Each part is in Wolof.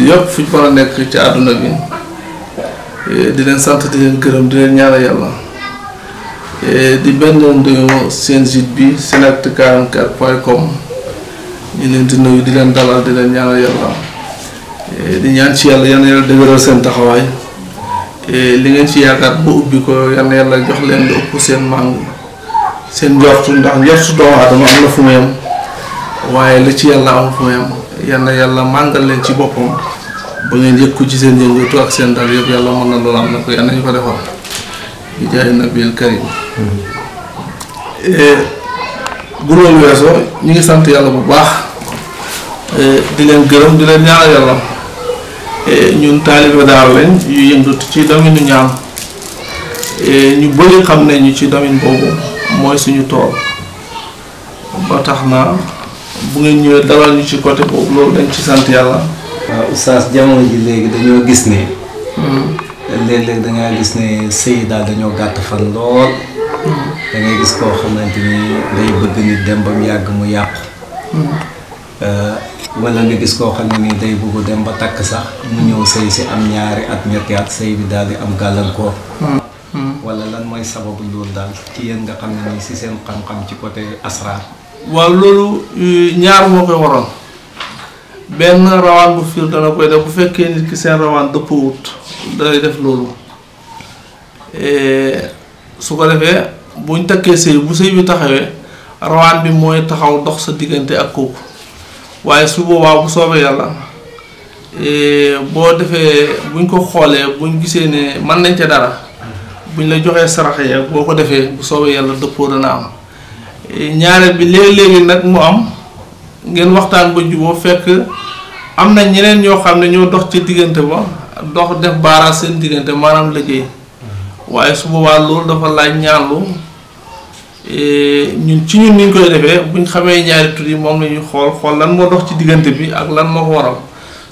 yëpp fu ñu mën a nekk ci àdduna bi di leen sant di leen gërëm di leen ñaanal yàlla di benn nuyoo seen site bi senet44.com ñu leen di nuyu di leen dalal di leen ñaanal yàlla di ñaan ci yàlla yàlla dëgëral seen taxawaay li ngeen ci yaakaar bu ubbi ko yàlla jox leen lu ëpp seen màng seen njortu ndax njortu doomu aadama am na fu mu yem waaye li ci yàlla am fu mu yem yàlla màngal leen ci boppam ba ngeen yëkku ci seen yëngatu ak seen dal yëpp yàlla mën na loolu am na ko yàlla ñu ko defal di jaay nabil karim bu loolu weesoo ñu ngi sant yàlla bu baax di leen gërëm di leen ñaanal yàlla ñun taalibe daal lañ yu yëngatu ci domaine ñaan ñu bëri xam ne ñu ci domaine boobu mooy suñu tool ba tax na bu ngeen ñëwee dalal ñu ci côté boobu loolu dañ ci sant yàlla. waaw oustaz jamono ji léegi dañoo gis ne léeg-léeg dangaa gis ne sëy daal dañoo gàtt fan lool da ngay gis koo xamante ni day bëgg nit dem ba mu yàgg mu yàqu wala nga gis koo xam ne nii day bëgg dem ba takk sax mu ñëw sëy si am ñaari at ñetti at sëy bi daal di am gàllankoor wala lan mooy sababu loolu daal ci yéen nga xam ne nii si seen xam-xam ci côté asraar. waaw loolu ñaar moo koy waral benn rawaan bu fiir dana koy def bu fekkee nit ki seen rawaan dëppwut day def loolu su ko defee buñ takkee sëy bu sëy bi taxawee rawaan bi mooy taxaw dox sa diggante ak kooku waaye su boobaa bu soobee yàlla boo defee buñ ko xoolee buñ gisee ne mën nañ ca dara buñ la joxee sarax ya boo ko defee bu soobee yàlla dëppoo dana am ñaareel bi léegi-léegi nag mu am ngeen waxtaan ba juboo fekk am na ñeneen ñoo xam ne ñoo dox ci diggante ba dox def baaraas seen diggante maanaam liggéey waaye su boobaa loolu dafa laaj ñaanlu ñun niñ koy defee buñ xamee ñaari tur yi moom la ñuy xool lan moo dox ci diggante bi ak lan moo ko waral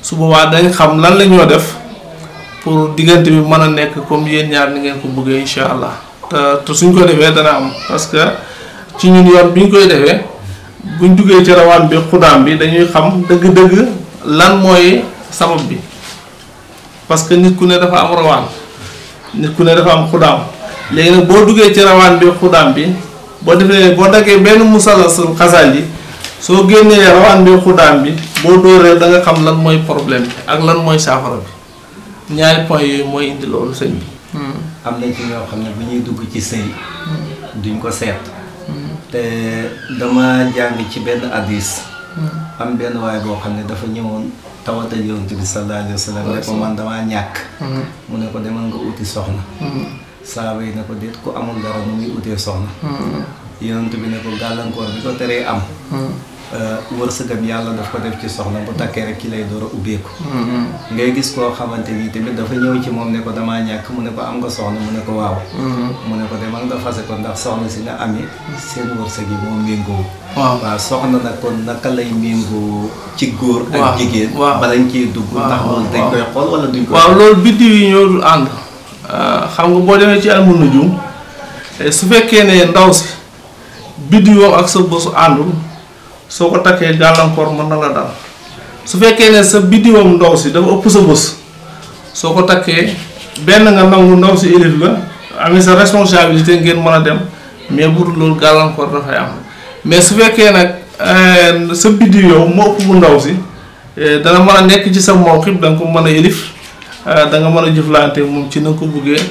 su boobaa dañ xam lan la ñoo def pour diggante bi mën a nekk comme yéen ñaar ni ngeen ko bëggee incha allah te suñ ko defee dana am parce que ci ñun yoon bi ñu koy defee buñ duggee ci rawaan bi xudaam bi dañuy xam dëgg-dëgg lan mooy sabab bi parce que nit ku ne dafa am rawaan nit ku ne dafa am xudaam léegi nag boo duggee ci rawaan bi xudaam bi boo defee boo daggee benn musalasul xasal yi soo génnee rawaan bi xudaam bi boo dóoree da nga xam lan mooy problème bi ak lan mooy saafara bi ñaari point yooyu mooy indi loolu sëñ bi. am nañ ci ñoo xam ne bu ñuy dugg ci sëy duñ ko seet. te dama jàng ci benn hadis am benn waay boo xam ne dafa ñëwoon tawatal yonent bi sallallahu alayhi wa sallam ne ko man damaa ñàkk mu ne ko demal nga uti soxna saaba yi ne ko déet ku amul dara mu ngi utee soxna yonent bi ne ko gàllankoor bi ko teree am wërsëgam yàlla daf ko def ci soxna bu takkee rek ki lay door a ubbeeku ngay gis koo xamante ni tamit dafa ñëw ci moom ne ko damaa ñàkk mu ne ko am nga soxna mu ne ko waaw mu ne ko demal nga fase ko ndax soxna si nga amee seen wërsëg yi moom méngoo waaw soxna nag kon naka lay méngoo ci góor ak jigéen balañ ciy dugg ndax loolu dañ koy xool wala duñ koy waaw loolu biddiw yi ñoo dul ànd xam nga boo demee ci almu nujum su fekkee ne ndaw si biddiwam ak sa bësu àndul soo ko takkee gàllankoor mën na la dal su fekkee ne sa biddiwam ndaw si dafa ëpp sa bës soo ko takkee benn nga nangu ndaw si élève la amee sa responsabilité ngeen mën a dem mais bu dul loolu gàllankoor dafay am mais su fekkee nag sa biddiw yow moo ëpp bu ndaw si dana mën a nekk ci sa mawqif da nga ko mën a élif da nga mën a jëflante moom ci na nga ko buggee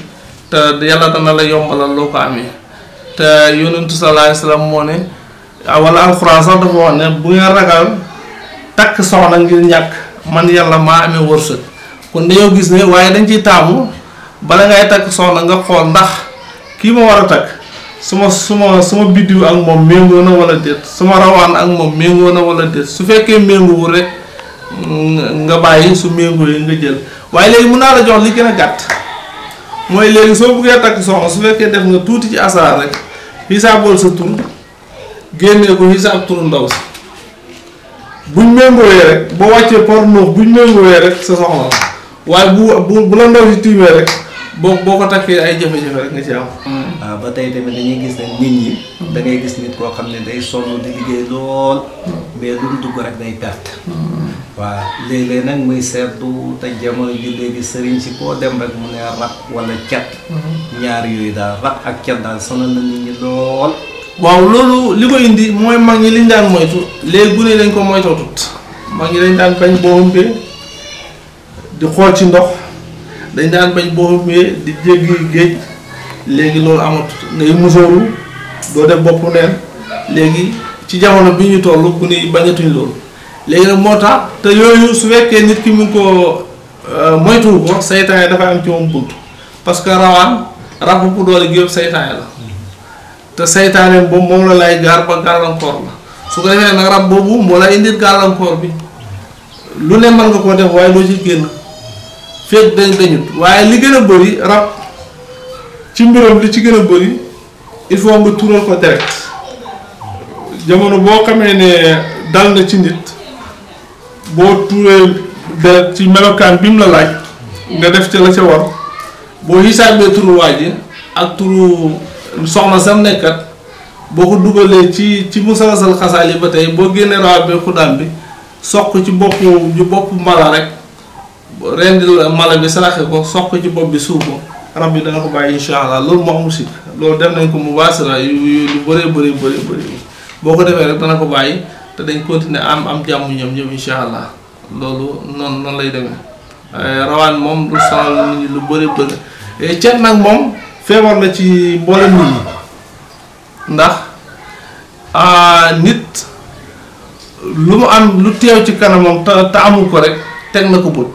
te yàlla dana la yombalal loo ko amee te yonentu sallallahu alayhi wasallam moo ne wala alxuraan sax dafa wax ne bu ngeen ragal takk soxna ngir ñàkk man yàlla maa amee wërsëg kon dañoo gis ne waaye dañ ciy taamu bala ngay takk soxna nga xool ndax kii ma war a takk suma biddiw ak moom méngoo na wala déet suma rawaan ak moom méngoo na wala déet su fekkee méngoowul rek nga bàyyi su méngoo yi nga jël waaye léegi mun naa la jox li gën a gàtt mooy léegi soo buggee takk soxna su fekkee def nga tuuti ci asaar rek xisaabool sa tur génnee ko xisaab turu ndaw si buñ méngooyee rek boo wàccee por noox buñ méngooyee rek sa soxna la waaye bu la ndaw si tiimee rek boo ko takkee ay jafe-jafe rek nga ci am. waaw ba tey tamit dañuy gis ne nit ñi da ngay gis nit koo xam ne day sonn di liggéey lool mais lu mu dugg rek day perte. waaw léeg-léeg nag muy seetlu te jamono ji léegi sëriñ si koo dem rek mu ne rab wala cat. ñaar yooyu daal rab ak cat daal sonal na nit ñi lool. waaw loolu li ko indi mooy mag ñi liñ daan moytu léegi bu ne dañ ko moytootut mag ñi dañ daan bañ boo ëmbee di xool ci ndox dañ daan bañ boo ëmbee di jéggi géej léegi loolu amatut ngay musóoru doo def boppu neen léegi ci jamono bi ñu toll ku ni bañatuñ loolu léegi nag moo tax te yooyu su fekkee nit ki mu ngi ko moytuwu ko saytaane dafa am ci moom bunt parce que rawaan rab bu doole gi yëpp saytaane la te saytaane boobu moom la lay gaar ba gàllankoor la su ko defee nag rab boobu moo lay indil gàllankoor bi lu ne mën nga koo def waaye doo ci génn fekk dañut waaye li gën a bëri rab ci mbiram li ci gën a bëri il faut nga tuural ko direct jamono boo xamee ne dal na ci nit boo tuuree direct ci melokaan bi mu la laaj nga def ca la ca war boo xisaabee turu waa ji ak turu soxna sam nekkat boo ko dugalee ci musalasal xasaal yi ba tey boo génnee rawat bi xuddaan bi soq ci bopp mala rek rendil mala bi saraxe ko soq ci bopp bi suuf ko rab bi dana ko bàyyi insha allah loolu moo amul sikk loolu dem nañ ko mu baasira yu bëree bëri boo ko defee rek dana ko bàyyi te dañ continuer am jàmm ñoom ñëpp insha allah loolu noonu lay demee rawaan moom du sonal nit ñi lu bëri cet nag moom feebar la ci mboolem nit ñi ndax nit lu mu am lu teew ci kanamam te amul ko rek teg na ko bët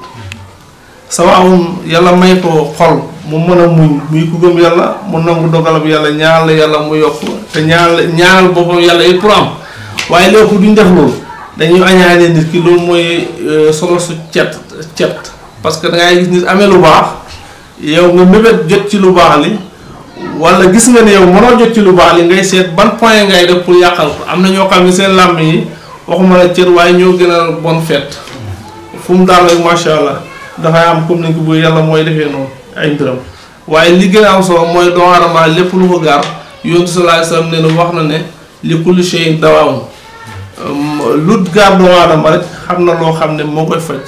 sawaawun yàlla may ko xol mu mën a muñ muy ku gëm yàlla mu nangu dogalam yàlla ñaanal yàlla mu yokk te ñaanal boppam yàlla yi pour am waaye lépp duñ def loolu dañuy añaane nit ki loolu mooy solo su cet parce que dangay gis nit amee lu baax yow nga mébét jot ci lu baax li wala gis nga ne yow mënoo jot ci lu baax li ngay seet ban point ngay def pour yàqal ko am na ñoo xam ne seen làmm yi waxuma la cër waaye ñoo gën a bon fête fu mu daal rek macha allah dafay am comme ni ko bu yàlla mooy defee noonu ay mbiram waaye li gën a am solo mooy doomu aadama lépp lu ko gaar yonent sallallahu alayhi wasallam ne na wax na ne li kulli shay'in dawaa'un lu gaar doomu aadama rek xam na loo xam ne moo koy faj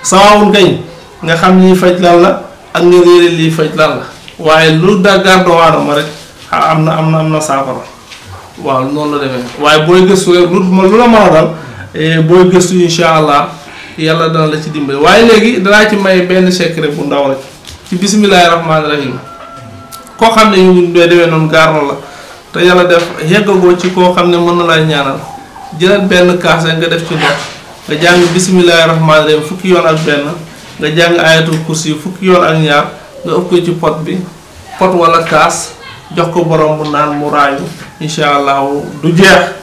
sawaawun kañ nga xam lii faj lan la ak nga réere lii faj lan la waaye lu gaar doomu aadama rek am na saafara waaw noonu la demee waaye booy gëstu rek lu la mën a dal booy gëstu insha allah yàlla dana la ci dimbali waaye léegi danaa ci may benn secret bu ndaw rek ci bismillahi rahmaani rahim koo xam ne yu dee demee noonu gaar na la te yàlla def yeggagoo ci koo xam ne mën na laa ñaanal jëlal benn kaas nga def ci ndox nga jàng bismillahi rahmaani rahim fukki yoon ak benn nga jàng ayatul kursi fukki yoon ak ñaar nga ëpp ko ci pot wala kaas jox ko borom bu naan mu raayu insha allah du jeex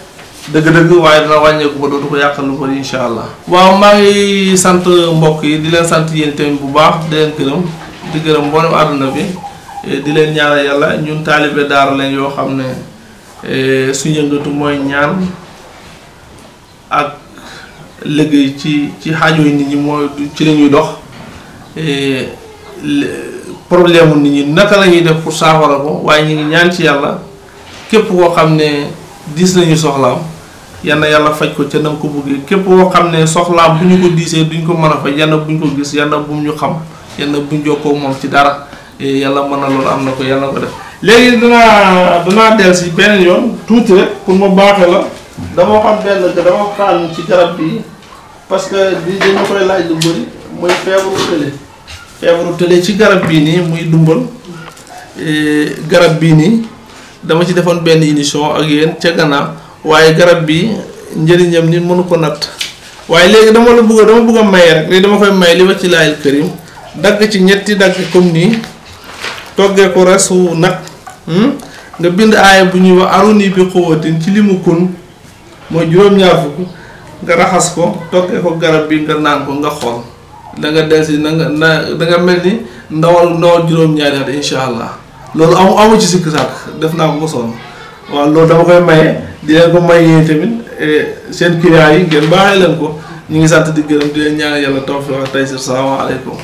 dëgg-dëgg waaye dina wàññeeku ba dootu ko yàqal lu bari insha allah. waaw maa ngi sant mbokk yi di leen sant yéen tamit bu baax di leen gërëm di gërëm mboolem àdduna bi di leen ñaanal yàlla ñun taalibe daara leen yoo xam ne su yëngatu mooy ñaan ak liggéey ci xaajo yi nit ñi mooy ci la ñuy dox problème mu nit ñi naka la ñuy def pour saafara ko waaye ñu ngi ñaan ci yàlla képp koo xam ne diis nañu soxlaam yal na yàlla faj ko ca nam ko bëggee képp koo xam ne soxlaam bu ñu ko diisee duñ ko mën a faj yal na buñ ko gis yal na bu ñu xam yal na buñ jokkoo moom ci dara yàlla mën na loolu am na ko yàlla na ko def. léegi danaa del si beneen yoon tuuti rek pour ma baaxee la dama xam ci garab bi parce que dañu koy laaj lu bëri mooy feebaru tële ci garab bii nii muy dumbal garab bii nii dama ci defoon benn émission ak yéen ca gannaaw waaye garab bi njëriñam nit mënu ko natt waaye léegi dama bëgg a maye rek léegi dama koy maye li wa ci laayil karim dagg ci ñetti dagg comme nii toggee ko resu nag nga bind aaya bu ñuy wax aruni bi xuwatin ci limu kun mooy juróom-ñaar fukk nga raxas ko toggee ko garab bi nga naan ko nga xool da nga delsi da nga mel ni ndawal juróom-ñaari at insha allah loolu amu ci sikk sàkk def naa ko ko sonn waaw loolu dama koy maye di leen ko mayee tamit seen client yi ngeen baaxee leen ko ñu ngi sant di gërëm di leen ñaanal yàlla tawfiq ak taysir salaamaaleykum